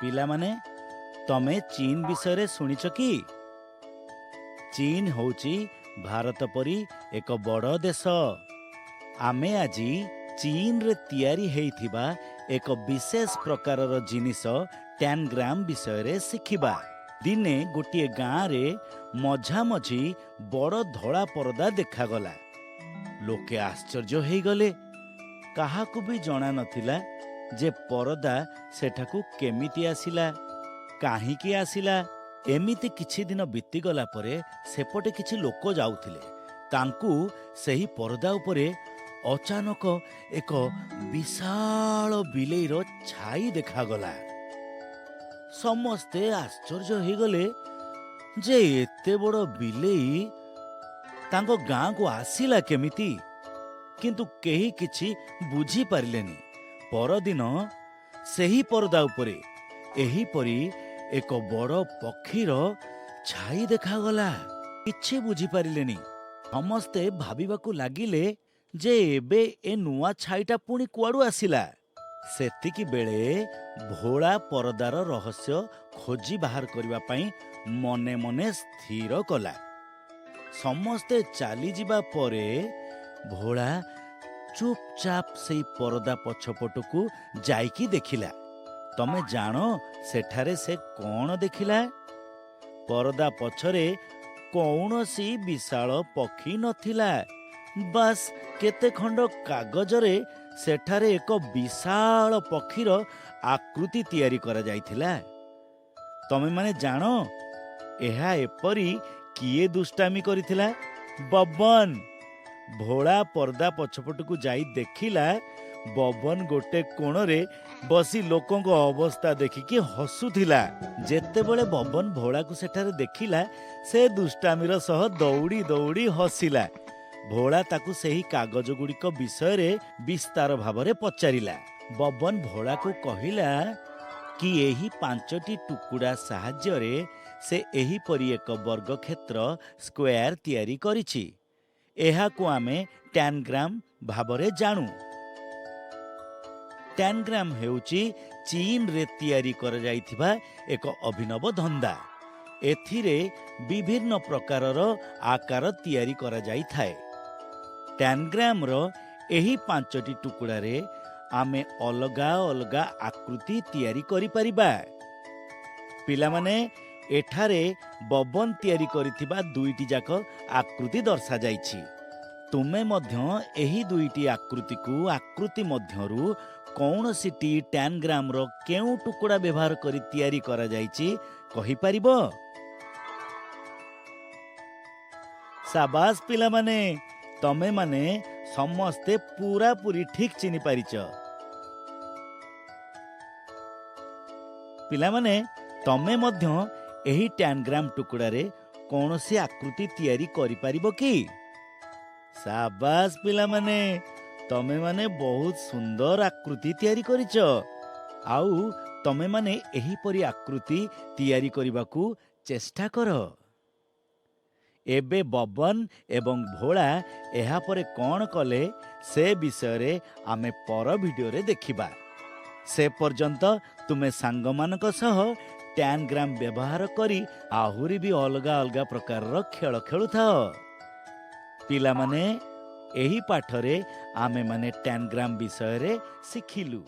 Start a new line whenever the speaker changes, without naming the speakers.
ପିଲାମାନେ, ତମେ ଚୀନ ବିଷୟରେ ଶୁଣିଛ କି? ଚୀନ ହେଉଛି ଭାରତ ପରି ଏକ ବଡ଼ ଦେଶ। ଆମେ ଆଜି ଚୀନରେ ତିଆରି ହେଇଥିବା ଏକ ବିଶେଷ ପ୍ରକାରର ଜିନିଷ ଟ୍ୟାନଗ୍ରାମ ବିଷୟରେ ଶିଖିବା। ଦିନେ ଗୋଟିଏ ଗାଁରେ ମଝାମଝି ବଡ଼ ଧଳା ପରଦା ଦେଖାଗଲା। ଲୋକେ ଆଶ୍ଚର୍ଯ୍ୟ ହେଇଗଲେ। କାହାକୁ ବି ଜଣା ନଥିଲା ଯେ ପରଦା ସେଠାକୁ କେମିତି ଆସିଲା, କାହିଁକି ଆସିଲା। ଏମିତି କିଛି ଦିନ ବିତିଗଲା ପରେ ସେପଟେ କିଛି ଲୋକ ଯାଉଥିଲେ। ତାଙ୍କୁ ସେହି ପରଦା ଉପରେ ଅଚାନକ ଏକ ବିଶାଳ ବିଲେଇର ଛାଇ ଦେଖାଗଲା। ସମସ୍ତେ ଆଶ୍ଚର୍ଯ୍ୟ ହେଇଗଲେ ଯେ ଏତେ ବଡ଼ ବିଲେଇ ତାଙ୍କ ଗାଁକୁ ଆସିଲା କେମିତି। କିନ୍ତୁ କେହି କିଛି ବୁଝିପାରିଲେନି। ପରଦିନ ସେହି ପରଦା ଉପରେ ଏହିପରି ଏକ ବଡ଼ ପକ୍ଷୀର ଛାଇ ଦେଖାଗଲା। କିଛି ବୁଝିପାରିଲେନି। ସମସ୍ତେ ଭାବିବାକୁ ଲାଗିଲେ ଯେ ଏବେ ଏ ନୂଆ ଛାଇଟା ପୁଣି କୁଆଡୁ ଆସିଲା। ସେତିକି ବେଳେ ଭୋଳା ପରଦାର ରହସ୍ୟ ଖୋଜି ବାହାର କରିବା ପାଇଁ ମନେ ମନେ ସ୍ଥିର କଲା। ସମସ୍ତେ ଚାଲିଯିବା ପରେ ଭୋଳା ଚୁପଚାପ ସେଇ ପରଦା ପଛପଟକୁ ଯାଇକି ଦେଖିଲା। ତମେ ଜାଣ ସେଠାରେ ସେ କଣ ଦେଖିଲା? ପରଦା ପଛରେ କୌଣସି ବିଶାଳ ପକ୍ଷୀ ନଥିଲା। ବାସ୍, କେତେ ଖଣ୍ଡ କାଗଜରେ ସେଠାରେ ଏକ ବିଶାଳ ପକ୍ଷୀର ଆକୃତି ତିଆରି କରାଯାଇଥିଲା। ତମେମାନେ ଜାଣ ଏହା ଏପରି କିଏ ଦୁଷ୍ଟାମି କରିଥିଲା? ବବନ। ଭୋଳା ପରଦା ପଛପଟକୁ ଯାଇ ଦେଖିଲା, ବବନ ଗୋଟେ କୋଣରେ ବସି ଲୋକଙ୍କ ଅବସ୍ଥା ଦେଖିକି ହସୁଥିଲା। ଯେତେବେଳେ ବବନ ଭୋଳାକୁ ସେଠାରେ ଦେଖିଲା, ସେ ଦୁଷ୍ଟାମିର ସହ ଦୌଡ଼ି ଦୌଡ଼ି ହସିଲା। ଭୋଳା ତାକୁ ସେହି କାଗଜ ଗୁଡ଼ିକ ବିଷୟରେ ବିସ୍ତାର ଭାବରେ ପଚାରିଲା। ବବନ ଭୋଳାକୁ କହିଲା କି ଏହି 5ଟି ଟୁକୁଡ଼ା ସାହାଯ୍ୟରେ ସେ ଏହିପରି ଏକ ବର୍ଗକ୍ଷେତ୍ର, ସ୍କୋୟାର ତିଆରି କରିଛି। ଏହାକୁ ଆମେ ଟ୍ୟାନଗ୍ରାମ ଭାବରେ ଜାଣୁ। ଟ୍ୟାନଗ୍ରାମ ହେଉଛି ଚୀନରେ ତିଆରି କରାଯାଇଥିବା ଏକ ଅଭିନବ ଧନ୍ଦା। ଏଥିରେ ବିଭିନ୍ନ ପ୍ରକାରର ଆକାର ତିଆରି କରାଯାଇଥାଏ। ଟ୍ୟାନଗ୍ରାମର ଏହି 5ଟି ଟୁକୁଡ଼ାରେ ଆମେ ଅଲଗା ଅଲଗା ଆକୃତି ତିଆରି କରିପାରିବା। ପିଲାମାନେ, ଏଠାରେ ବବନ ତିଆରି କରିଥିବା ଦୁଇଟି ଯାକ ଆକୃତି ଦର୍ଶାଯାଇଛି। ତୁମେ ମଧ୍ୟ ଏହି ଦୁଇଟି ଆକୃତିକୁ ଆକୃତି ମଧ୍ୟରୁ କୌଣସିଟି ଟ୍ୟାନଗ୍ରାମର କେଉଁ ଟୁକୁଡ଼ା ବ୍ୟବହାର କରି ତିଆରି କରାଯାଇଛି କହିପାରିବ? ସାବାସ ପିଲାମାନେ, ତମେମାନେ ସମସ୍ତେ ପୁରାପୁରି ଠିକ୍ ଚିହ୍ନି ପାରିଛ। ପିଲାମାନେ, ତମେ ମଧ୍ୟ ଏହି ଟ୍ୟାନଗ୍ରାମ ଟୁକୁଡ଼ାରେ କୌଣସି ଆକୃତି ତିଆରି କରିପାରିବ କି? ସାବାସ ପିଲାମାନେ, ତମେମାନେ ବହୁତ ସୁନ୍ଦର ଆକୃତି ତିଆରି କରିଛ। ଆଉ ତମେମାନେ ଏହିପରି ଆକୃତି ତିଆରି କରିବାକୁ ଚେଷ୍ଟା କର। ଏବେ ବବନ ଏବଂ ଭୋଳା ଏହାପରେ କ'ଣ କଲେ ସେ ବିଷୟରେ ଆମେ ପର ଭିଡ଼ିଓରେ ଦେଖିବା। ସେ ପର୍ଯ୍ୟନ୍ତ ତୁମେ ସାଙ୍ଗମାନଙ୍କ ସହ ଟ୍ୟାନଗ୍ରାମ ବ୍ୟବହାର କରି ଆହୁରି ବି ଅଲଗା ଅଲଗା ପ୍ରକାରର ଖେଳ ଖେଳୁଥାଅ। ପିଲାମାନେ, ଏହି ପାଠରେ ଆମେମାନେ ଟ୍ୟାନଗ୍ରାମ ବିଷୟରେ ଶିଖିଲୁ।